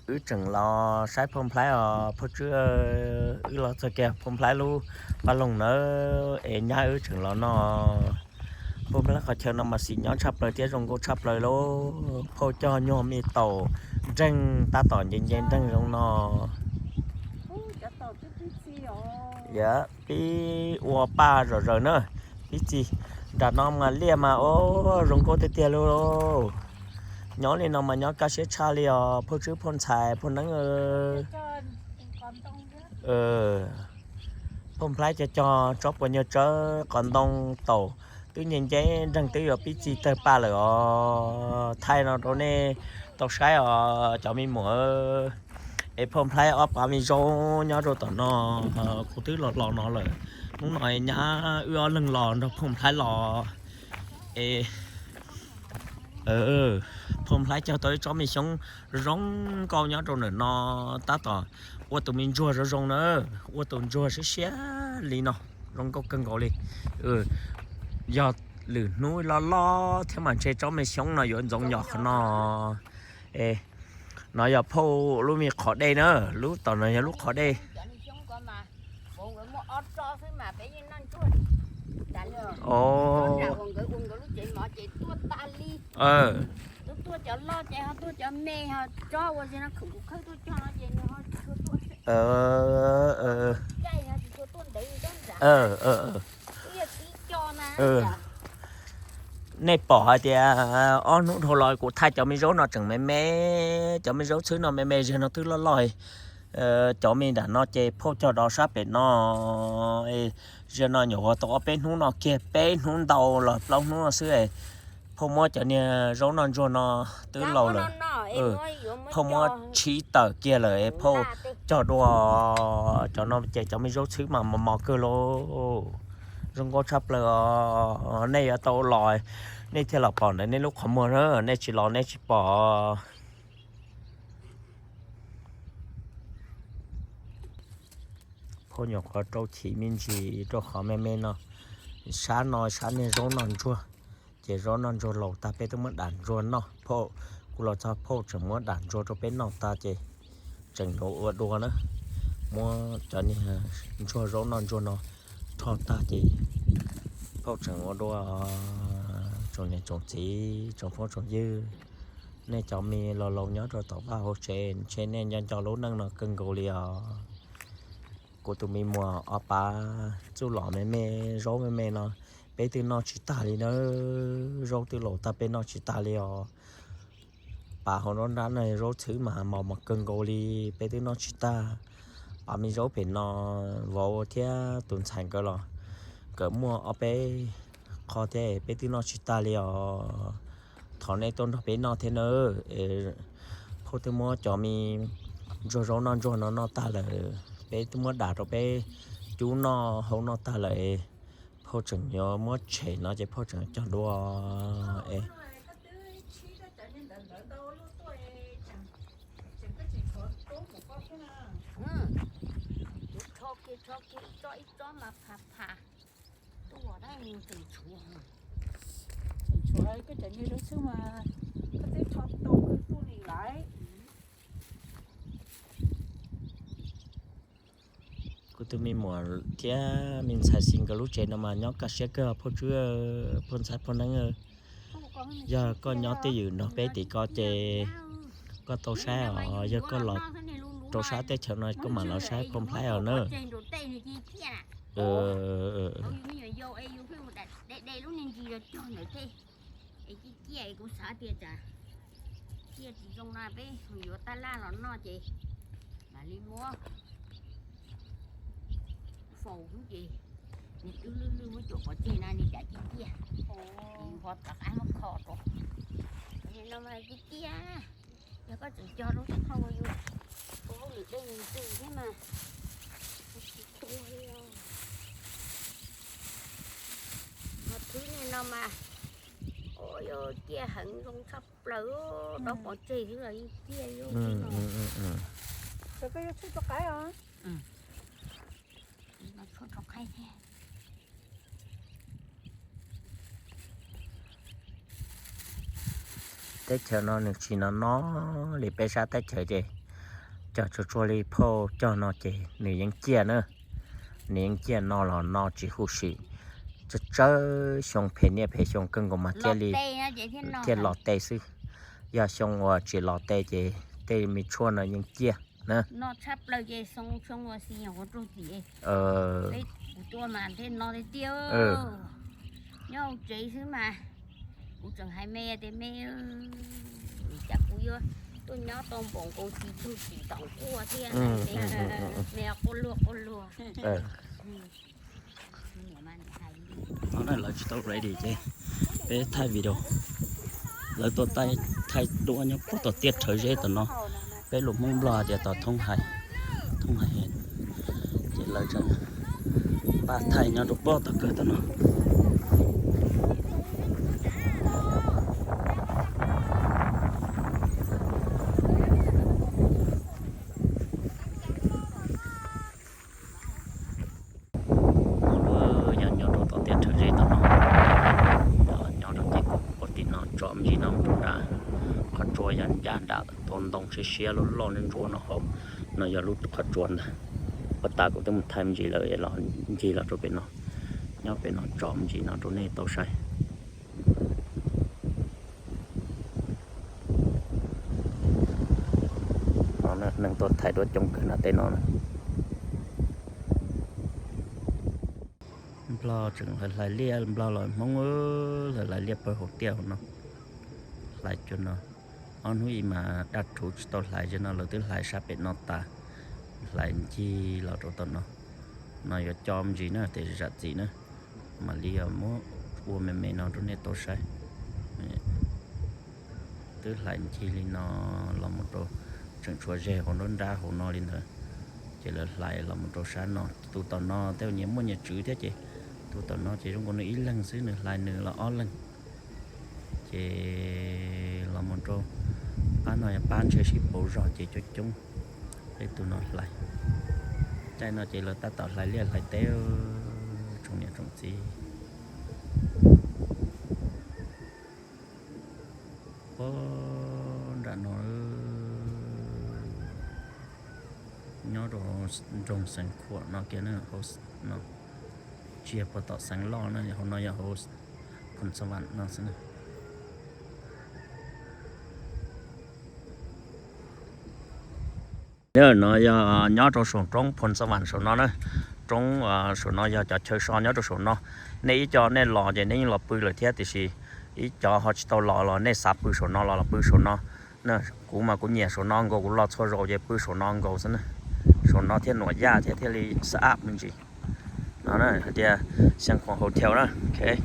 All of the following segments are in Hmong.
Wb tseem los saib phauj Nplhaib os phauj Tswb, wb los txog kiag phauj Nplhaib lub paj loog nawb es nyab wb tseem los noj. Phauj Nplhaib qhov chaw no mas xis nyob tshaj plaws thiab zoo nkauj tshaj plaws lauj. Phauj cog nyuag me taum nreeg tab tom nce nce nreeg zoo no. Yog pib ua paj zom zaws na, pib txi nram no mas liaj mas o zoo nkauj tiag tiag lauj. Nyob li no mas nyob kaj siab tshaj li os phauj Tswb phauj ntxhais phauj Neeb. Phauj Nplhaib cog cog tsob puas nyuag tsawb qos ntoo taum twb nce nce nreeg twb yuav pib txi tawg paj lawm os. Thaij no rau nej tau saib os cov me muam. Es phauj Nplhaib ob pab me zaub nyob rau tom no, kuv twb los los no lawm. Hnub no nyab wb ob leeg los nrog phauj Nplhaib los es phauj Nplhaib cog tau ib tsob me xyoob zoo nkauj nyob rau ntawm no, tab tom ua tus me ntsuag zoo zoo na, ua tus ntsuag siab siab li no, zoo nkauj kawg nkaus li. Yog lwm hnub loj loj thiab mas ntshe tsob me xyoob no yuav ntxoov nyom qhov no. No yog phauj lub me qhov dej na, lub tom no yog lub qhov dej. Nej pom hais tias ob hnub dhau los kuv thaij cov me zaub no tseem me me, cov me zaub txhwb no me me, zaum no twb loj loj. Cov me nram no ces phauj cog do sab pem no, zaum no nyuam qhuav tau ob peb hnub no kiag, peb hnub ntau los plaub hnub no xwb. Phauj muab cov niag zaub noj ntsuag no twb laus lawm, phauj muab tshib tawm kiag lawm, phauj cog dua. Cov no ces cov me zaub txhwb mas mos mos kawg lauj, zoo nkauj tshaj plaws os. Nej yuav tau los nej thiaj los pom ntawm nej lub qhov muag na, nej tsis los nej tsis pom. Phauj nyuam qhuav rau chiv me ntsis rau qhov me me no, sab no sab niag zaub noj ntsuag. Ces zaub noj ntsuag laus tag peb twb muab dam ntsuag noj, phauj, kuv los txog phauj tseem muab dam ntsuag rau peb noj tag ces tseem yuav ua dua na. Muab cov niag ntsuag zaub noj ntsuag no rho tag ces phauj tseem ua dua. Tsoom niam tsoom txiv tsoom phooj tsoom ywg, nej cov me laus laus nyob rau tom vaj hauv tsev ntshe nej nco nco lub neej no kawg nkaus li os. Kuv tus me muam ob pab txuj lom me me, zaub me me no peb twb noj tsis tag li na. Zaub twb laus tag peb noj tsis tag li os. Pab hauv nruab nrab no zaub txhwb mas mos mos kawg nkaus li, peb twb noj tsis tag. Pab me zaub pem no, vauv thiab tus ntxhais nkawd los nkawd muaj ob peb qho thiab peb twb noj tsis tag li os. Thov nej tuaj nrog peb noj thiab nawb. Phauj twb muab cov me ntsuag zaub noj ntsuag no noj tag lawm, peb twb muab dam rau peb cub noj haub noj tag lawm. Phauj tseem yuav muab tshem no ces phauj tseem cog dua es Kuv tus me muam thiab me ntxhais xis nkawd lub tsev no mas nyob kaj siab kawg phauj Tswb, phauj ntxhais phauj Neeb. Yog koj nyob twj ywm nrog peb tim ko ces koj tau saib os, yog koj los rau sab teb chaws no koj mam los saib phauj Nplhaib os na. Es ciaj ciaj kuv xav tias tsam ciaj tsis zoo na peb yuav taj laj los noj ces mam li muab faus xwb ces nws twb lwj lwj muab cuam pov tseg na nws cas ciaj ciaj. Ho rov qab muab kho rau no mas ciaj ciaj. Yog koj tseem cog rau tib qho yus ua hauj lwm dej nws ntws thiab mas tsis tuag li os. Ho thwb niag no mas ua yog ciaj heev zoo tshaj plaws, dob pov tseg xwb los yeej ciaj li. Teb chaws no nws tsis no no li peb sab teb chaws ces Cog tsuag tsuag li phauj cog no ces nws yeej ciaj na. Nws yeej ciaj no los no tsis huv si. Tsawg tsawg xyoo phem niaj phem xyoo kawg nkaus mas thiaj li ciaj los tes xwb. Yog xyoo uas tsis los tes ces tej me tshuaj no yeej ciaj na. Kuv tseem hais me tias me, cas kuv yuav tuaj nyob tau npaum nkaus tsis tug tsis tom quaj thiab, me quaj luag quaj luag. Lawv tsis tau ready ces peb thaij video. Lawv tuaj thaij duab nyob puag tom tiaj rhawv zeb tom no. Peb lus Hmoob Nplog tias tom thoob hais, thoob hais. Ces lawv tseem npaj thaij nyob rau puag tom kawg tom no. Yog nyob rau tom tiaj rhawv zeb tom no, nyob rau ces kuv ua tim no tsom me ntsis no rau nram qhov tsua yog ncaj nram tus ntoo siab siab loj loj ntsuab no hauv. No yog lub qhov tsua ntag. Puag ta kuv twb mus thaij me ntsis lawm los ncig los rau pem no, nyob pem no tsom me ntsis no rau nej tau saib. Neeg tuaj thaij duab coob kawg nram tej no. Nplog tseem hlais liaj, Nplog los Hmoob hlais liaj pawg hauv tiaj hauv no. Hlais cua no, ob hnub ib mas daj rhuv tsis tau hlais, no lawv twb hlais sab pem no tas, hlais ncig los rau tom no. No yuav co me ntsis na, tej zam txim na, mam li muab ua me me no rau nej tau saib. Twb hlais ncig li no los mus rau, tseem tshuav zeg hauv nruab nrab hauv no li ntawd. Ces lawv hlais los mus rau sab no, tus tom no tej nyias muaj nyias tswv thiab ces tus tom no ces zoo nkaus nws ib leeg xwb, nws hlais nws los ob leeg. Ces los mus rau pab no yog pab ntshe sib pauv zog ces coob coob peb tus no hlais. Caij no ces lawv tab tom hlais liaj hlais teb, tsoom niam tsoom txiv. Puag nram no, nyob rau nroog Xeev Khuam no kiag na, hauv no, tsis yog puag tom Xeev Loj na, hauv no yog hauv Phoos Xas Vas no xwb na. No yog nyob rau saum roob Phoos Xas Vas saum no na. Roob saum no yog cov chaw so nyob rau saum no. Nej ib co nej los ces nej yeej los pw lawm thiab, tiam sis ib co ho tsis tau los los nej xav pw saum no los los pw saum no. Kuv mas kuv nyiam saum no nkaus, kuv los txhua zaus ces pw saum no nkaus xwb na. Saum no thiaj nuam yaj thiab thiaj li xab ab me ntsis. No hais tias Xeev Khuam Hotel na, ces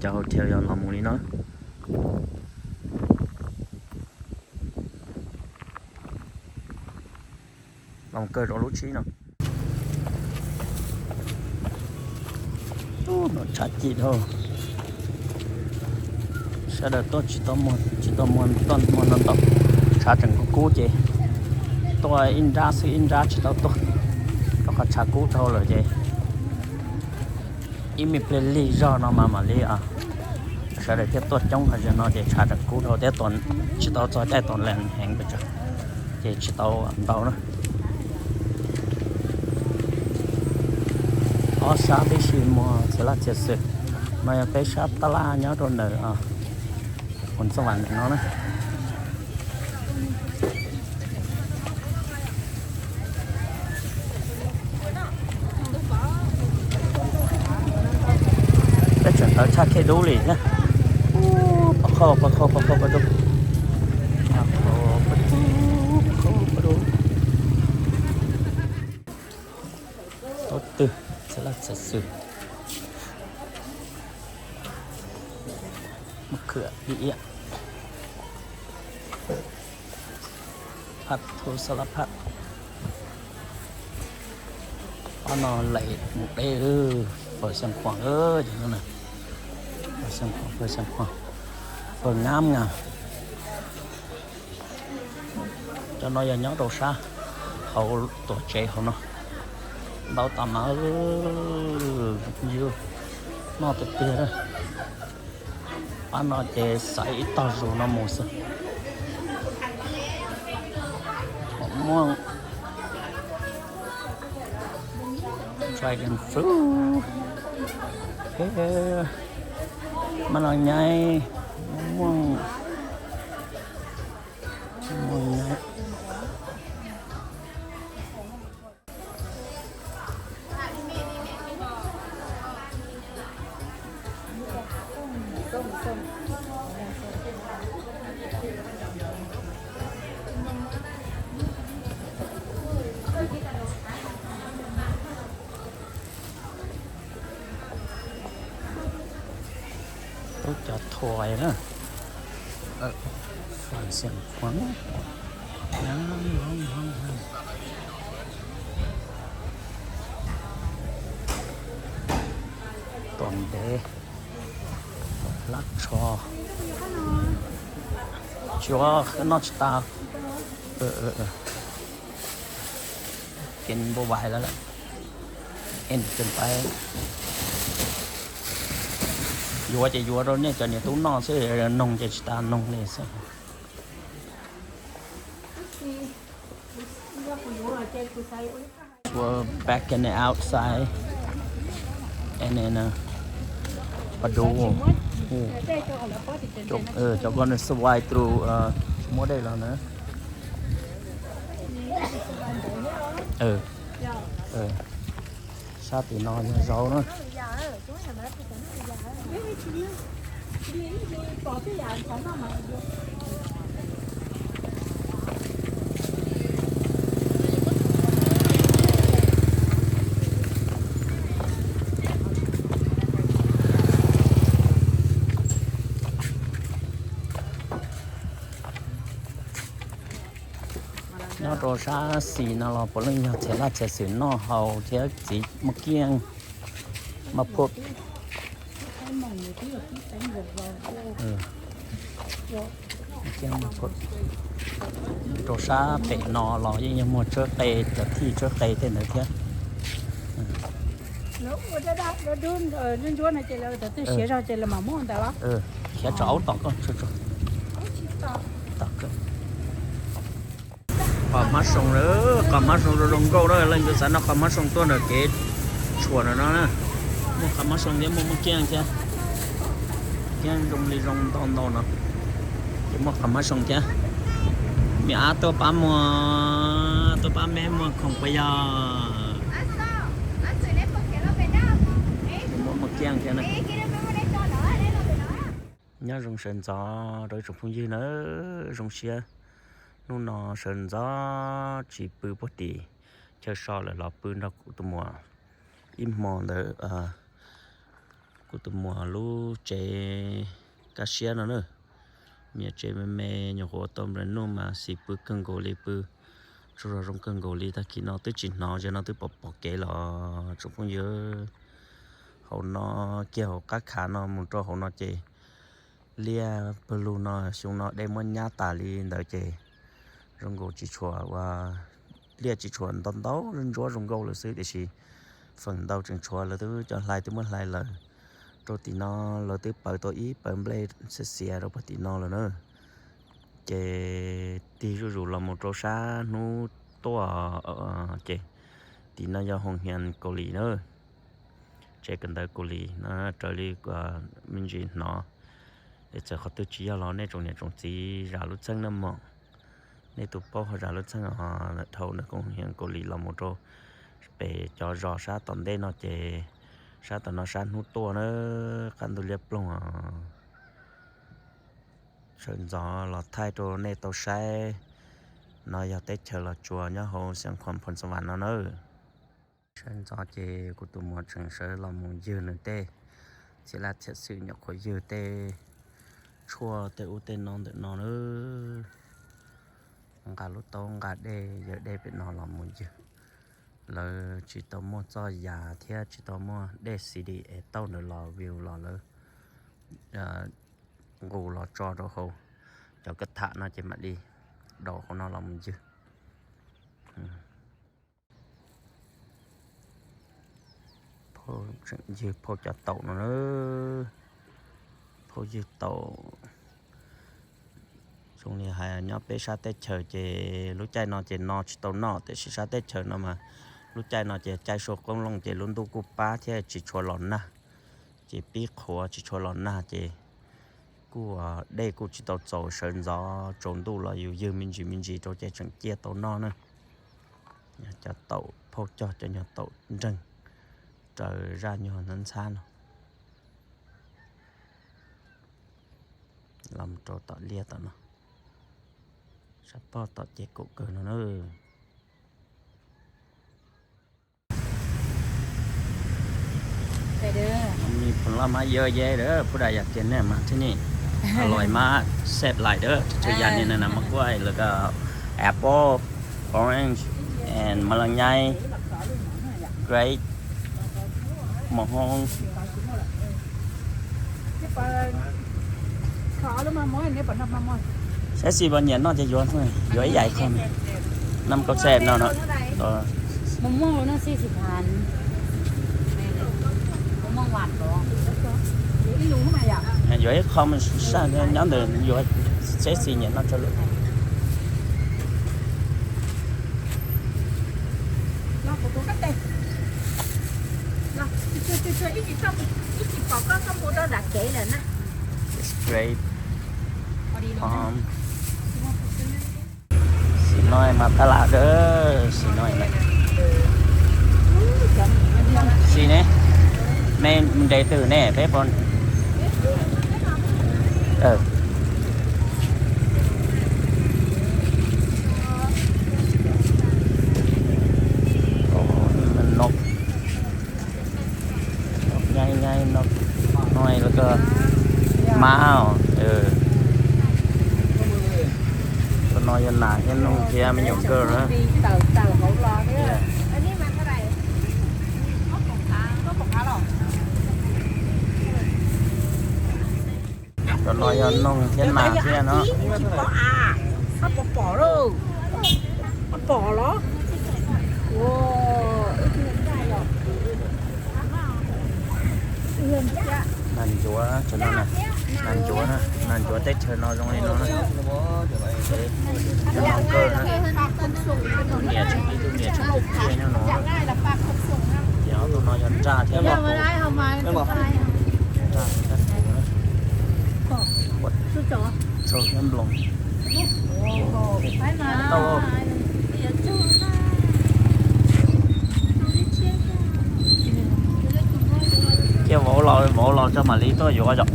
cov hotel yog los mus li no. Los kawg rau lub tshib no. Tshav ci dhau. Sawv daws tuaj tsis tau muag, tsis tau muag toj muag no ntau. Tshav tseem kub kub ces tuaj ib nrab xwb ib nrab tsis tau tuaj, rau qhov tshav kub dhau lawm ces ib me pliag lig zog no mas mam li, sawv daws thiaj tuaj coob, zaum no ces tshav tseem kub dhau thiab, tsis tau txog caij tua lees heev pes tsawg, ces tsis tau ntau na. Ob sab tib si muag txhia laj txhia xwm. No yog peb sab tab laj nyob rau ntawm Phoos Xas Vas ntawm no na. Peb tseem tawv tshaj Khe Dub li thiab. Pov qhov, pov qhov, pov qhov, pov qhov. Tau twg, txhia laj txhia xwm. Mab khwm ib iab. Phaj thu xab lab phaj. Ob no lem mus deb, fawm Xeev Khuam, fawm Xeev Khuam, fawm Xeem Khuam, fawm ngab nga. Cov no yog nyob rau sab hauv tuam tsev hauv no. Ntau tas mas noj tiag tiag. Pab no ces xaiv ib tog zus no mus xwb. Muaj dragon fruit. Maj loos nyaib, muaj, muaj nyaib. Tub cov thuas na. Tus ntev, lab tsho, tsis ua noj tsis tas. Kev npau vais lawm, en kev pais. Yuav ces yuav rau nej cov niam tub noj xwb, noog ces tsis tas noog li xwb. We're back in the outside. And then, uh, a door. Cov ko nws xwb wai tru, tsis muaj dej los na. Sab tim no yog zaub na. Nyob rau sab xis no los puav leej yog txhia laj txhia xwm noj haus thiab txiv muaj kiaj mas phuam. Rau sab pem no los yeej yog muag tsawb qe, cov thij tsawb qe tej ntawd thiab. Khiav tso aub tom koj, tom koj. Qos hmab soo, qos hmab soo zoo zoo nkauj na, leej twg xav noj qos hmab soo tuaj ntawm kev tshuam ntawm no na. Muaj qos hmab soo thiab muaj muaj kiaj thiab. Kiaj zoo li zoo ntau ntau no. Ces muaj qos hmab soo thiab. Me ab tuaj pab muag, tuaj pab me muag khoom puas yog? Muaj muaj kiaj thiab na. Nyob zoo sawv ntxov rau ib tsoom phooj ywg na, zoo siab hnub no sawv ntxov tsis pw puag tim chaw so lawm los pw nrog kuv tus muam ib hmo ntawd, kuv tus muam lub tsev kaj siab no na. Me nyuam tsev me me nyuam qhuav tau nplawm nuj mas xis pw kawg nkaus li, pw tsaug zog zoo kawg nkaus li. Tag kis no twb tsis hnov, zaum no twb pom pom kev los tsoom phooj ywg. Hauv no kiag hauv qab khav no mus rau hauv no ces liaj pawg lug no, xyoo no dej muab nyab tas li ntawd ces zoo nkaus tsis tshua ua, liaj tsis tshua ntau ntau, ntsuab zoo nkauj lawm xwb, tiam sis feem ntau tseem tshuav lawv twb cov hlais twb muab hlais lawm. Rau tim no lawv twb pawv tau ib pawv nplej xiav xiav rau puag tim no lawm na. Ces tig zuj zus los mus rau sab hnub tuaj, ces tim no yog hoo hias Kaus Lim na. Tsev kawm ntawv Kaus Lim no raws li me ntsis hnov. Es txawm qhov twg tsis yog los nej tsoom niam tsoom txiv zam lub txheej na mog. Nej tus paub ho zam lub txheej os. Dhau ntawm hoo hias Kaus Lim los mus rau pem cov zos sab tom ntej no ces sab tom no sab hnub tuaj na, qab ntug liab ploog os. Sawv ntxov los thaij rau nej tau saib. No yog teb chaws Los Tsuas nyob hauv Xiav Khuam Phoos Xas Vas no na. Sawv ntxov ces kuv tus muam tseem sawv los mus ywg nws tej txhia laj txhia xwm nyuam qhuav ywg tej tshuaj tej ub tej no ntawm no na. Nqa lub taub nqa dej, yawm dej pem no los mus ywg. Lawv tsis tau muaj txoj yas thiab tsis tau muaj dej C D es tauj ntawd los view los lawv nqus los tso rau hauv cov kab tham no ces mam li daus hauv no los mus ywg. Ywg phauj cov taum no na, phauj ywg taum. Zoo li hais nyob peb sab teb chaws ces lub caij no ces no tsis tau noj, tiam sis sab teb chaws no mas lub caij no ces caij suab qoob loo ces lub ntuj kuj pab thiab tsis tshua los nag, ces pib qhuav tsis tshua los nag ces kuj dej kuj tsis tau txaus, sawv ntxov tsaus ntuj los yus ywg me ntsis me ntsis rau ces tseem ciaj tau noj na. Cov taum phauj cog cov nyuag taum nreeg raws zaj nyuag ntxhab ntxhab no. Los rau tom liaj tom no, sab pog tom ces kaum kawg no na. มีผลไม้เยอะแยะเด้อ ผู้ใดอยากกินเนี่ยมาที่นี่ อร่อยมาก แซ่บหลายเด้อ ทุกอย่างนี่นะ มะกล้วย แล้วก็ apple, orange and มะละไง grape, มะฮง Saib xis nyiam noj ces yuav, yuav ib yam ib qho. Năm cốc sep no no. Mos mos no xis xis phan. Mos mos nquam los. Yuav ib qho mas saj nyob ntawd yuav saib xis nyiam noj tso lawm. It's great. Hom. Xim no mas tab lam dawb, xim no. Xim ne, me nres twm ne peb pom. Noj, noj, noj, mas, tus no yog nas thiab noog thiab me nyuam kawg na. Tus no yog noog thiab nas thiab no. Nas ncuav, nas ncuav, nas ncuav teb chaws no zoo li no na. Tus no kawg na, tus niam tseem, tus niam tseem tus kiag nyob no. Ces ob tug no yog nraj thiab paj huv, nraj thiab paj huv na. Tsau thiab nploos. Tau. Cia vauv los, vauv los tso mam li tuaj yuav yom.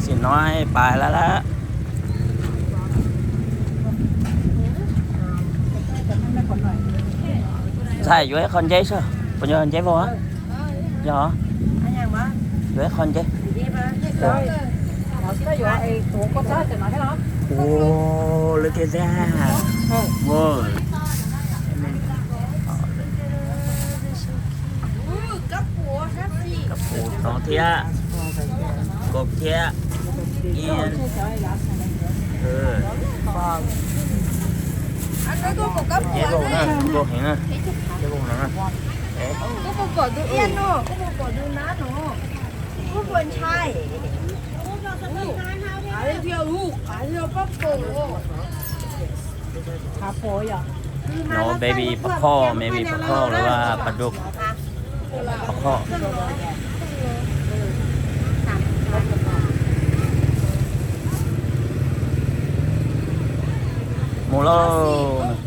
Xim no pais lawm lawm. Ntxhais yuav ib qho nceb soj, puas yog nceb vau? Yog, yuav ib qho nceb. Ua, look at that. Wow. Kab pus no thiab, nkaus thiab, iab. Nceb vau na, nkaus heev na. Nceb vau no na. No baby ปลาข้อ maybe ปลาข้อ หรือว่าปลาดุก ปลาข้อ Mus lauj.